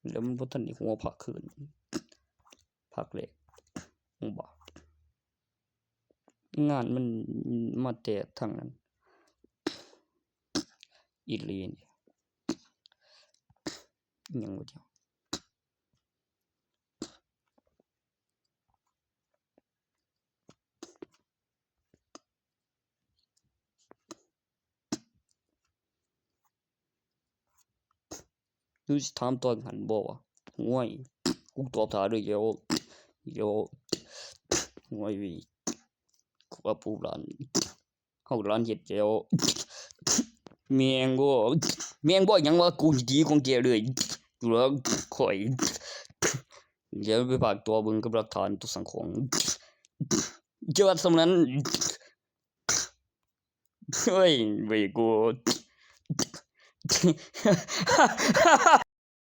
ແລ້ວມັນບໍ່ທັນໄດ້ຫົວພາກຄືນ ພາກແລກ ຮູ້ບໍ່? ງານມັນມາແຕ່ທາງນັ້ນ ອີ່ຫຼີນີ້ ອີ່ຫຍັງວະດຽວ. ຫຼືຊິຖາມຕອນຫັ້ນບໍ່ວະ? ໂອ້ຍ ກູຕອບຖ້າເດີ ໂຢ ໂຢ ໂອ້ຍ ກູວ່າປູຫຼານ ເຮົາຫຼານເຮັດແລ້ວ ແມ່ງບໍ່ ແມ່ງບໍ່ຫຍັງວະ ກູຊິຕີຂອງແກເລີຍ ຢູ່ແລ້ວຂ້ອຍ ດຽວໄປພາກຕໍ່ເບິ່ງກັບຫຼັກຖານຕົວສັງຂອງ ເຈົ້າວ່າສ່ຳນັ້ນ ເຮີ້ຍ ເວີຍ ກູ